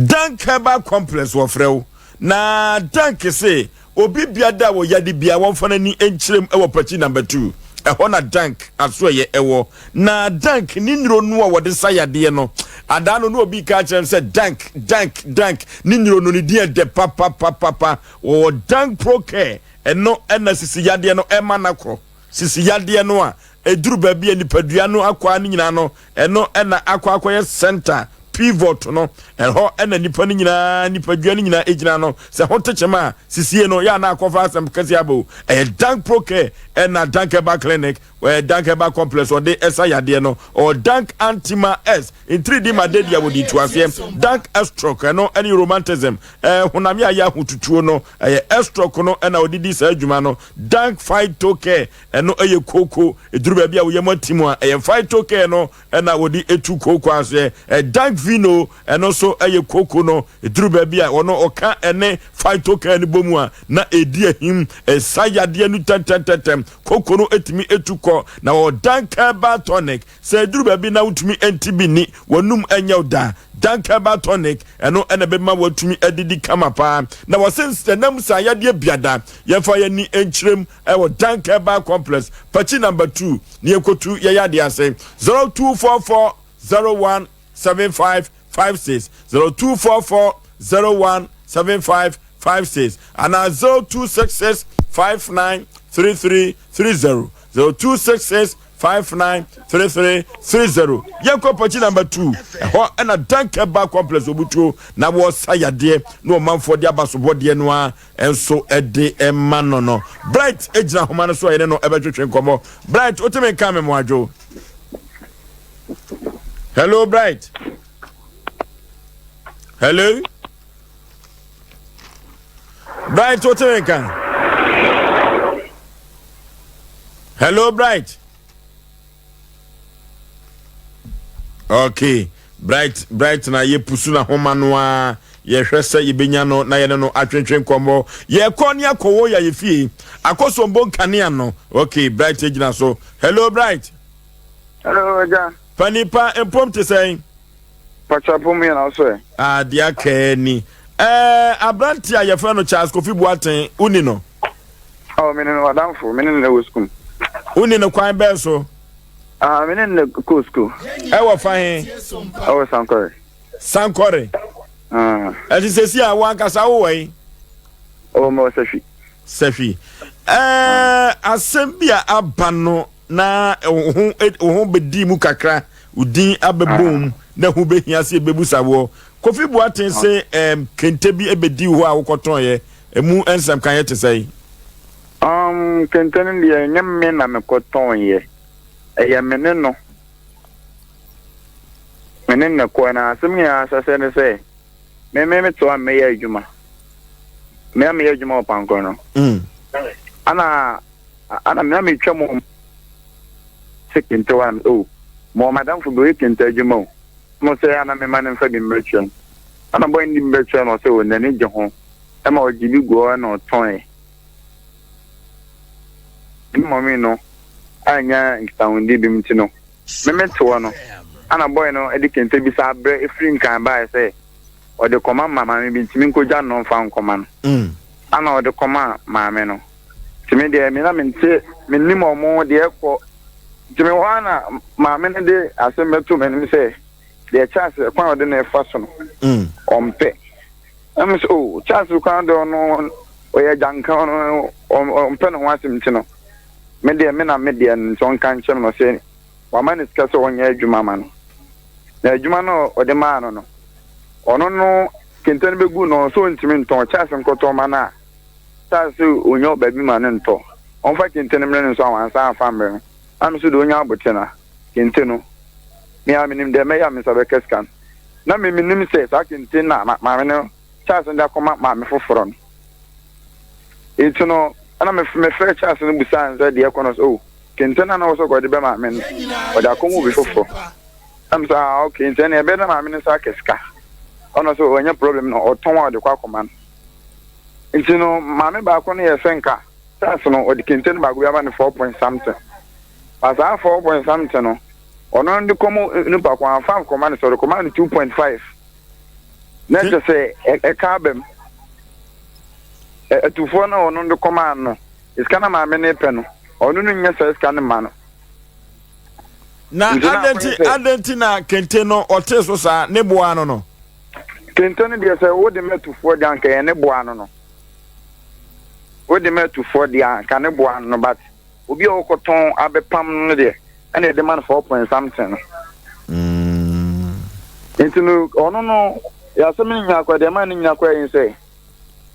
Speaker 1: Dank Herbal Complex wɔfrɛ wo na Dank se Obi bia da wɔ yade bia wɔmfa n'ani nkyerɛ mu wɔ pakyi number 2. Ɛhɔ na Dank asoɛyɛ ɛwɔ. Na Dank ne nnuro no a wɔde sa yadeɛ no, adaa no na obi ka akyerɛ no sɛ Dank, Dank, Dank ne nnuro no ne din ɛdɛ papapapapa. Wɔwɔ Dank Pro Care, ɛno ɛna sisi yadeɛ no ɛma no akɔ. Sisi yadeɛ no a ɛduru baabi a nipadua no akwaa no nyinaa no, ɛno na akɔ akɔyɛ center, pivot no. Ɛhɔ na nipa no nyinaa, nipadua no nyinaa gyina no. Sɛ ho tekyem a, sisie no, yɛ a na akɔfa asɛm kɛseɛ aba o. Ɛyɛ Dank Pro Care ɛna Dank Herbal Clinic, ɛyɛ Dank Herbal Complex ɔde ɛsa yadeɛ no. Ɔwɔ Dank Antima S, ntiridi ma dadi a wɔde tu aseɛ. Dank Estroc, ɛno ɛne romantism, ɛɛ honam yɛ ayɛ ahotutuo no, ɛyɛ Estroc no ɛna ɔde di saa adwuma no. Dank Phyto Care, ɛno yɛ kooko. Ɛduru baabi a wo yam atim a, ɛyɛ Phyto Care no na wɔde tu kooko aseɛ. Dank Vino, ɛno nso yɛ kooko no. Ɛduru baabi a wɔno ɔka ɛne Phyto Care no bɔ mu a, na ɛdi ahim, ɛsa yadeɛ no tɛntɛntɛntɛm. Kooko no tumi tu kɔ. Na wɔwɔ Dank Herbal Tonic. Sɛ ɛduru baabi na wontumi nte bi nni, w'anum nyɛ wo da. Dank Herbal Tonic, ɛno na ɛbɛma woatumi adidi kama paa. Na wɔse nsɛnam sa yadeɛ biada. Yɛmfa yɛn ani nkyerɛ mu wɔ Dank Herbal Complex, Pakyi Number 2, na yɛnkɔtu yɛn yadeɛ ase. 0244 01 75 56, 0244 01 75 56, anaa 0266 59 33 30, 0266 593330. Yɛnkɔ pɔkyi number 2. Ɛhɔ ɛna Dankɛba complex obutuo na wɔsa yadeɛ na ɔmanfoɔ de abasobɔdeɛ no a nso ɛde ɛma no no. Bright gyina homa no so a yɛne no ɛbɛtwetwe nkɔmmɔ. Bright, wotumi nka me moadwo? Hello Bright. Hello. Bright, wotumi nka? Hello Bright. Okay, Bright Bright na yɛ pusu na homa no a yɛhwɛ sɛ yɛbɛnya no na yɛne no atwentwe nkɔmmɔ. Yɛkɔ ne akɔwɔ yɛ yɛ fie. Akɔsombo nkanea no. Okay, Bright gyina so. Hello Bright.
Speaker 4: Hello, Agya.
Speaker 1: Panipa mpom te sɛn?
Speaker 4: Pacha pom yɛ na so ɛ.
Speaker 1: Ah, deɛ aka ni. Ɛɛ, aberante a yɛfrɛ no Charles Kofi Boateng, woni no?
Speaker 4: Oh, me ne no adamfo, me ne no wɔ sukuu.
Speaker 1: Woni no kwan bɛn so?
Speaker 4: Ah, me ne no kɔ sukuu.
Speaker 1: Ɛwɔ fa he?
Speaker 4: Ɛwɔ Sankore.
Speaker 1: Sankore.
Speaker 4: Ah.
Speaker 1: Ɛti sɛsi a wo ankasa wowɔ yi?
Speaker 4: Oh, mewɔ Sahwi.
Speaker 1: Sahwi. Ɛɛ asɛm bi a aba no na wo ho wo ho bɛdi mu kakra, wo din abɛbɔ mu na ho bɛhia sɛ yɛbɛbusa woɔ. Kofi Boateng se ɛɛm kente bi bɛdi wo hɔ a wokɔtɔnyɛ, ɛmu nsɛm ka yɛ te sɛn?
Speaker 4: Um, kente no deɛ ɛnyɛ me na mekɔtɔnyɛ, ɛyɛ me ne no. Me ne no kɔɛ na asɛm nyinaa ahyɛseɛ ne sɛ me me mete hɔ a meyɛ adwuma. Me a meyɛ adwuma wɔ Pankoro no.
Speaker 1: Mm.
Speaker 4: Ana ana me na metwa mu sɛ kente hɔ a oh mewɔ madamfo bi ɔyɛ kente adwuma o. Mo sɛ ana mema no mfa bi mmɛkyerɛ no. Ana bɔyɛ no de bi bɛkyerɛ no ɔsɛ o n'ani gye ho ɛma ɔgye bi gu hɔ na ɔtɔn. Me mɔmi no annya nkitahodie bi nti no, me me te hɔ no, ana bɔy no de kente bi saa brɛ firi Nkran baeɛ sɛ ɔde kɔma ma maame bi nti menkɔgya no mfa nkɔma no. Ana ɔde kɔma maame no. Nti me deɛ me na mente, mennim ɔmo deɛ ɛkɔ. Nti me hɔ ara na maame no de asɛm bɛto m'anim sɛ deɛ Charles kwan a ɔde no refa so no, ɔmpɛ. Na me sɛ, oh, Charles koraa deɛ ɔno ɔyɛ agyanka, ɔno ɔmpɛ ne ho asɛm nti no, me deɛ me na me deɛ no nti ɔnka nkyerɛ me no sɛ wama ne sika sɛ ɔnyɛ adwuma ma no. Na adwuma no ɔde maa no no, ɔno no kente no bɛgu no sɛ ɔntumi ntɔn, Charles nkɔtɔn ma no a, Charles sɛ ɔnya baabi ma no ntɔ, ɔmfa kente no mmerɛ no nso a wansan amfa mmerɛ no. Na me nso deɛ ɔnya abote no kente no, me ara menim deɛ mɛyɛ a me nsa bɛka sika no. Na me menim sɛ saa kente no na maame no Charles no de akɔma maame foforɔ no. Nti no, ɛna mefrɛ Charles no busaa no sɛ deɛ ɛkɔ no sɛ, oh, kente no a na wɔ sɛ ɔde bɛ maame no, ɔde akɔma obi foforɔ. Na me sɛ, ah, okay, nti ɛnna ɛbɛyɛ na maame no nsa aka sika. Ɔno sɛ ɔnyɛ problem no, ɔtɔn a ɔde kɔ akɔma no. Nti no, maame baako no yɛ sɛ nka Charles no, ɔde kente no baako bi ama no four point something. Ba saa four point something no, ɔno no de kɔm nipa ko anfa nkɔma no sɛ ɔde kɔma no 2.5 na kyerɛ sɛ ɛka aba mu. Atufoɔ no a ɔno de kɔmaa no sika na maame no pɛ no, ɔno no nyɛ saa sika no ma no.
Speaker 1: Na adɛn nti adɛn nti na kente no ɔtee so saa ne boa ano no?
Speaker 4: Kente no deɛ sɛ wode ma atufoɔ deɛ anka ɛyɛ ne boa ano no. Wode ma atufoɔ deɛ anka ne boa ano no but Obi a ɔkɔtɔn abɛpam no deɛ, ɛna yɛde ma no four point something no.
Speaker 1: Mm.
Speaker 4: Nti no, ɔno no, yɛasɛm no nyina kɔ, deɛ ɛma no nyina kɔ yɛ sɛ,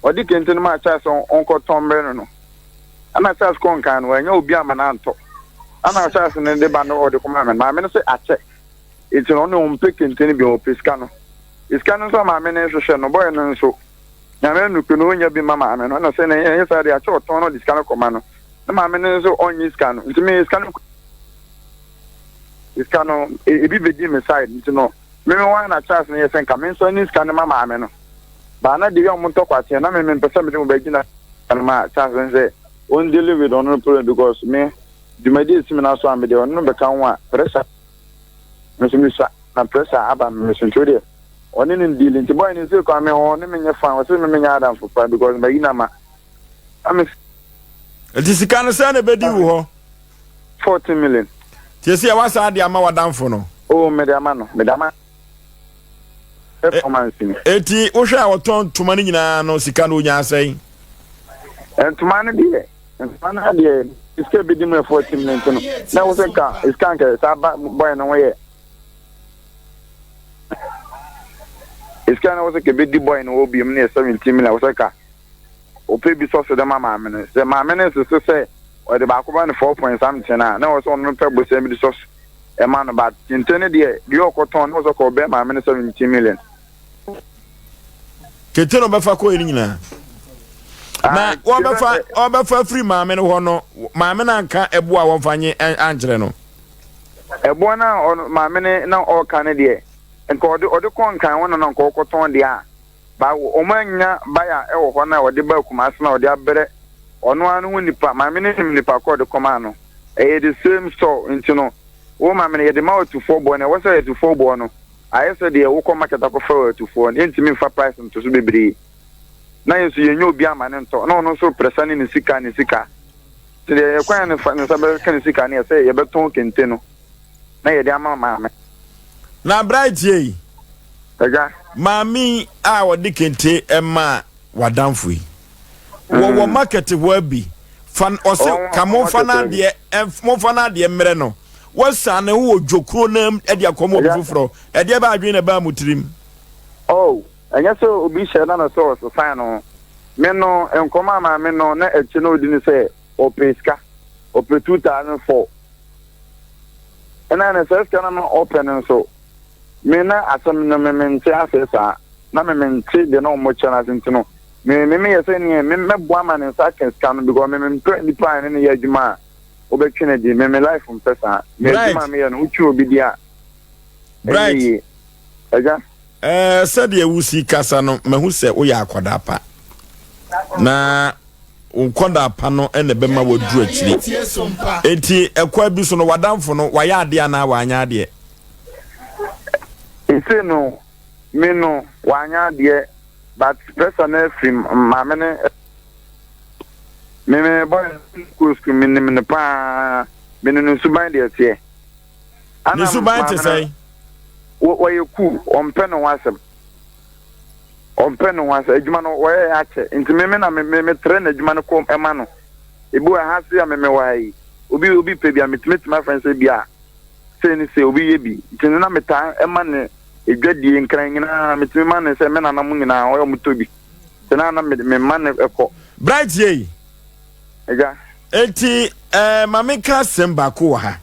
Speaker 4: ɔde kente no maa Charles sɛ ɔnkɔtɔn mmerɛ no no. Ɛna Charles kɔ nkan no, wanya obi ama no antɔ. Ɛna Charles no de ba no ɔde kɔmaa me. Maame no sɛ akyɛ. Nti no, ɔno ɔmpɛ kente no bi, ɔpɛ sika no. Sika no nso a maame no hwehwɛ no, bɔyɛ no nso, Nyame anukuri no, ɔnnya bi mma maame no. Ɛna sɛ na ɛnyɛ saa deɛ, akyɛ ɔtɔn no ɔde sika no kɔma no. Na maame no nso ɔnnye sika no. Nti me sika no sika no ebi bɛdi me side nti no me me hɔ na Charles no yɛ sɛ nka me nso ne sika no ma maame no. Baa na deɛ ɔmo ntɔ kwateɛ na me me mpɛ sɛ mede mo bɛgyina no ma Charles no sɛ ɔn deal with ɔno no problem because me dwumadi esi me na so a me deɛ ɔno no bɛka ho a pressure me nso mesua na pressure aba me so nti wo deɛ ɔne no deal nti boy no nse kwa me ɔne me nyɛ fine ɔse me menyɛ adamfo pa because mayi no ama na me.
Speaker 1: Nti sika no sɛn na ebedi wo hɔ?
Speaker 4: 14 million.
Speaker 1: Nti esi a wasan de ama w'adamfo no?
Speaker 4: Oh mede ama no mede ama performance ni.
Speaker 1: Eti wohwɛ a ɔtɔn ntoma no nyinaa no sika no onyaa sɛn?
Speaker 4: Ntoma no deɛ ntoma no deɛ sika ebedi mu yɛ 14 million nti no na ɛwɔ sɛ nka sika nka saa ba boy no ho yɛ. Sika no wɔsɛ kebedi boy no hɔ biom no yɛ 17 million wɔsɛ ka ɔpɛ bi sɔ so de ma maame no sɛ maame no nsese sɛ ɔde baako ba no 4 point something a na wɔsɛ ɔno no pɛ bosea bi de sɔ so ɛma no but kente no deɛ deɛ ɔkɔtɔn no wɔsɛ kɔ ɔbɛ maame no 17 million.
Speaker 1: Kente no ɔbɛfa kɔɛ no nyinaa na wɔbɛfa ɔbɛfa firi maame no hɔ no maame no anka ɛboa a wɔmfa nye ankyerɛ no.
Speaker 4: Ɛboɔ no a ɔno maame no na ɔreka no deɛ, nka ɔde ɔde kɔ Nkran hɔ na na nka ɔrekɔtɔn deɛ a, ba wɔn annya baya wɔ hɔ na ɔde baa Kumasi na ɔde abrɛ ɔno ara ne ho nipa. Maame no nim nipa korɔ ɔde kɔmaa no. Ɛyɛ the same store nti no, wo maame no yɛde ma atufoɔ boɔ no, ɛwɔ sɛ atufoɔ boɔ no ayɛ sɛ deɛ wokɔ market akɔfa wɔ atufoɔ no, yɛntumi mfa price nto so bebree. Na yɛn nso yɛnnya obi ama no ntɔ, na ɔno nso prɛsa ne ne sika ne sika. Nti deɛ yɛ kwan a ne fa ne nsa bɛka ne sika no yɛ sɛ yɛbɛtɔn kente no na yɛde ama maame.
Speaker 1: Na Bright ei.
Speaker 4: Agya.
Speaker 1: Maame yi a ɔde kente maa w'adamfo yi, wɔwɔ market hɔ abi, fa ɔse ka momfa n'adeɛ momfa n'adeɛ mmerɛ no. Wɔsan ne ho wɔ dwokuro no mu de akɔma obi foforɔ. Ɛdeɛ bɛn adwene na ɛbaa mo tirim?
Speaker 4: Oh, ɛnyɛ sɛ obi hyɛ na na sɛ ɔsesan no ho. Me no, nkɔmmɔ a maame no na akyi na ɔdi ne sɛ ɔpɛ sika, ɔpɛ 2004. Ɛna ne saa sika no na ɔpɛ no nso, me na asɛm no me mente ase saa na me mente deɛ na wɔn kyerɛ no ase nti no me me meyɛ sɛ neɛ me mɛboa ma ne nsa aka sika no because me mempɛ nipa a ɛne ne yɛ adwuma a wobɛtwe no di me me life mpɛ saa me adwuma a meyɛ no wotwe obi di a ɛnyɛ yie agya.
Speaker 1: Ɛɛ sɛdeɛ wosi kasa no mahu sɛ woyɛ akwadaa pa na Wo nkwadaa pa no na ɛbɛma woaduru akyiri. Enti ɛkwan bi so no, w'adamfo no, wayɛ adeɛ anaa wanyɛ adeɛ?
Speaker 4: Ese no, me no, wanyɛ adeɛ but pressure no afiri maame no. Me me boy no kɔɔ sukuu, menim no paa, menim ne suban deɛ ɛteɛ.
Speaker 1: Ne suban te sɛn?
Speaker 4: Wɔyɛ cool, ɔmpɛ ne ho asɛm. Ɔmpɛ ne ho asɛm. Adwuma no wɔyɛ akyɛ nti me me na me me metrɛ n'adwuma no kɔ ɛma no. Ebi wɔ ha se a me me wɔ ha yi obi obi pɛ bi a metumi tumi afrɛ no sɛ bi a sei ne sei obi yɛ bi nti no na metaa ɛma ne edwadie nkran nyinaa metumi ma ne sɛ me nana mo nyinaa ɔyɛ ɔmo tɔ bi nti na na me me ma ne ɛkɔ.
Speaker 1: Bright yei.
Speaker 4: Agya.
Speaker 1: Enti eh, ma menka asɛm baako wɔ ha.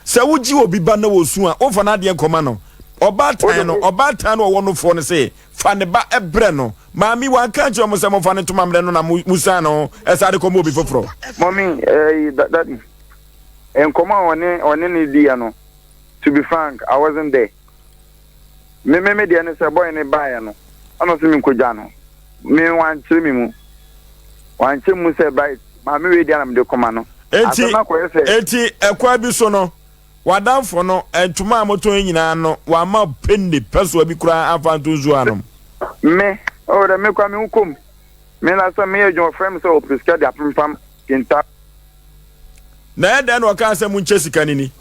Speaker 1: Sɛ wogye obi ba na wɔsu a, womfa n'adeɛ nkɔma no. Ɔbaatan no, ɔbaatan no ɔwɔ nofoɔ no se, fa ne ba brɛ no. Maame, wanka ankyerɛ mo sɛ momfa ne ntoma mmrɛ no na mosiane no ɛsa de kɔma obi foforɔ?
Speaker 4: Mummy, eh, daddy, nkɔmmɔ a ɔne ɔne no diiɛ no, to be frank, I wasn't there. Me me me deɛ ne sɛ boy no baeɛ no ɛna ɔse menkɔgya no me wankyerɛ me mu wankyerɛ mu sɛ bright maame wei deɛ na mede kɔma no
Speaker 1: Enti
Speaker 4: asɛm no akɔyɛ sɛ
Speaker 1: enti ɛkwan bi so no w'adamfo no ntoma a motɔn yi nyinaa no wamma wo penny pɛsoa bi koraa amfa anto nsuo anom?
Speaker 4: Me oh dɛ me koraa me ho kɔ mu me last time meyɛ adwuma ɔfrɛ me sɛ ɔpɛ sika de apempam kenta.
Speaker 1: Na ɛyɛ dɛn na ɔkaa sɛ monkyɛ sika no ni?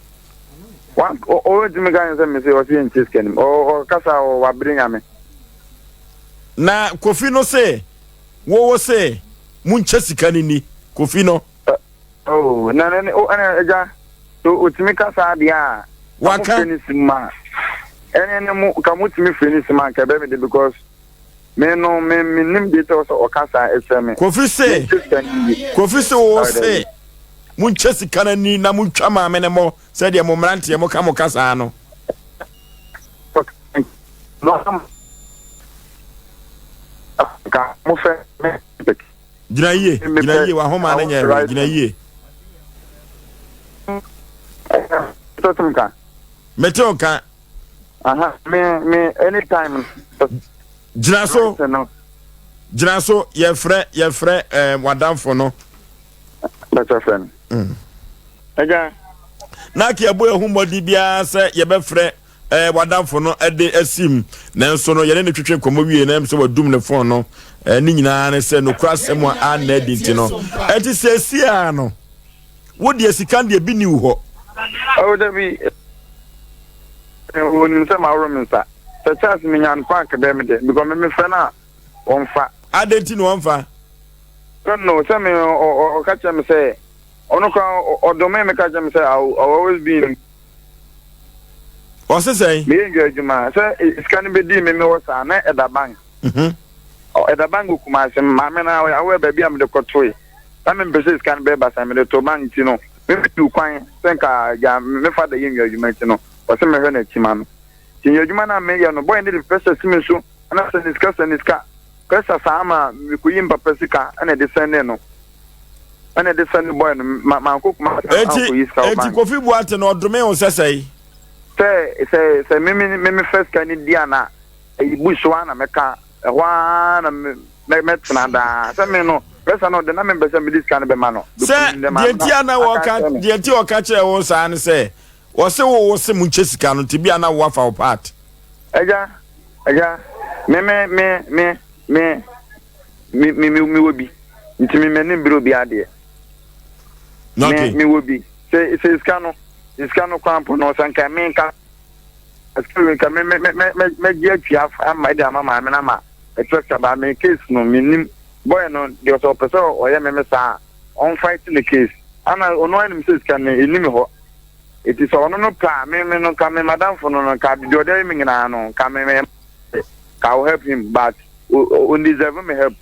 Speaker 4: Wan ɔntumi ka sɛ mese ɔse yɛnkyɛ sika no mu. Ɔkasa a wabere nyame.
Speaker 1: Na Kofi no se wo wo se monkyɛ sika no ni. Kofi no.
Speaker 4: Oh, na na oh, ɛna agya so otumi ka saa deɛ a.
Speaker 1: Waka.
Speaker 4: Mo fɛ ne sim a. Ɛne ne mo ka mo tumi fɛ ne sim a nka ɛbɛ me de because Me no me me nim deɛ sɛ ɔka saa ɛkyerɛ me.
Speaker 1: Kofi se Kofi se wo se mo nkyɛ sika no ani na mo ntwa maame no mɔ sɛdeɛ mo mmeranteɛ mo ka mo kasaa no. Gyina yie gyina yie wahoma no nyɛ hwee gyina yie. Mete wo ka.
Speaker 4: Aha, me me anytime.
Speaker 1: Gyina so. Gyina so yɛfrɛ yɛfrɛ ɛɛ eh, wadamfo no.
Speaker 4: Bɛtɛ frɛ no. Mm. Ɛgya.
Speaker 1: Na kí ɛbɔ ehu mmɔden biara sɛ yɛbɛfrɛ ɛɛ eh, wadamfo no ɛde asim nanso no yɛne ne twetwe nkɔmɔ wie na ɛm sɛ wadum ne fon no ɛɛ eh, ne nyinaa ne sɛ nokura asɛm a anna adi nti no ɛti sɛ esi a no. Wo deɛ sika deɛ bi ni wo hɔ.
Speaker 4: Oh dabi onim sɛ maworo me nsa sɛ Charles menya no kɔ anka bɛyɛ me dɛ because me mefrɛ no a ɔmfa.
Speaker 1: Adɛn nti na ɔmfa?
Speaker 4: Don't know sɛ me ɔka kyerɛ me sɛ ɔno koraa ɔdome me ka kyerɛ me sɛ I will always be in.
Speaker 1: Ɔse sɛn?
Speaker 4: Meyɛ ndwa adwuma sɛ sika no bɛdii me mewɔ saa na ɛda bank.
Speaker 1: Mhm.
Speaker 4: Ɛda bank wɔ Kumasi maame no awɛ baabi a mede kɔtoe. Na mempɛ sɛ sika no bɛyɛ basaa mede too bank nti no metu kwan sɛ nka agya me father yɛ nnwa adwuma nti no ɔsɛ mɛhwɛ n'akyi ma no nti nnwa adwuma no a meyɛ no boy no de pressure si me so ɛna sɛ ne sika sɛ ne sika pressure saa ma mekɔyi mpapa sika ɛna ɛde sɛnde no ɛna ɛde sɛnde boy no ma mankɔ kuma ankɔyi sika wɔ bank.
Speaker 1: Eti Kofi Boate no ɔdome wo sɛ sɛe?
Speaker 4: Sɛ sɛ sɛ me me me fɛ sika no di ana ɛyi bush wa na mɛka Ɛhɔ ara na mɛtena daa. Sɛ me no, pressure no ɔde na mempɛ sɛ mede sika no bɛma no.
Speaker 1: Sɛ deɛ nti a na wɔka deɛ nti a ɔka kyerɛ wo saa ne sɛ wɔse wo wo se mo nkyɛ sika no nti bi a na wo afa wo part.
Speaker 4: Agya, agya, me me me me me me me me me wɔ bi nti me m'ani mbere obi adeɛ.
Speaker 1: Okay.
Speaker 4: Me me wɔ bi sɛ sɛ sika no sika no kwan po no sɛ nka me nka. Sika wei nka me me me me mɛgye atua ama de ama maame no ama ɛkyerɛkyerɛ ba me case no menim boy no deɛ sɛ ɔpɛ sɛ ɔyɛ me me saa a ɔnfight ne case ana ɔno anim sɛ sika no ɛni me hɔ ɛti sɛ ɔno no pɛ a me me no nka me madamfo no no nka deɛ ɔde ayɛ me nyinaa no nka me me ka I will help him but ɔndeserve me help.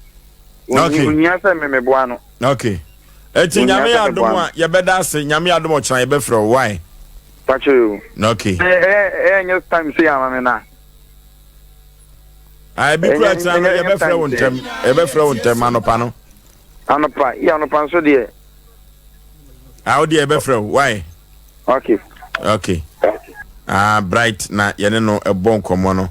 Speaker 1: Okay.
Speaker 4: Ohia sɛ me meboa no.
Speaker 1: Okay. Eti Nyame yɛ adom a yɛbɛda ase. Nyame yɛ adom ɔkyena yɛbɛfrɛ wo. Why?
Speaker 4: Pakyɛ o.
Speaker 1: Okay.
Speaker 4: Ɛyɛ nyɛ time sei ama me na.
Speaker 1: Ah, ebi kura kyena no yɛbɛfrɛ wo ntɛm. Yɛbɛfrɛ wo ntɛm anɔpa no.
Speaker 4: Anɔpa, yi anɔpa nso deɛ.
Speaker 1: Ah, wo deɛ yɛbɛfrɛ wo. Why?
Speaker 4: Okay.
Speaker 1: Okay. Ah, Bright na yɛne no ɛbɔ nkɔmmɔ no.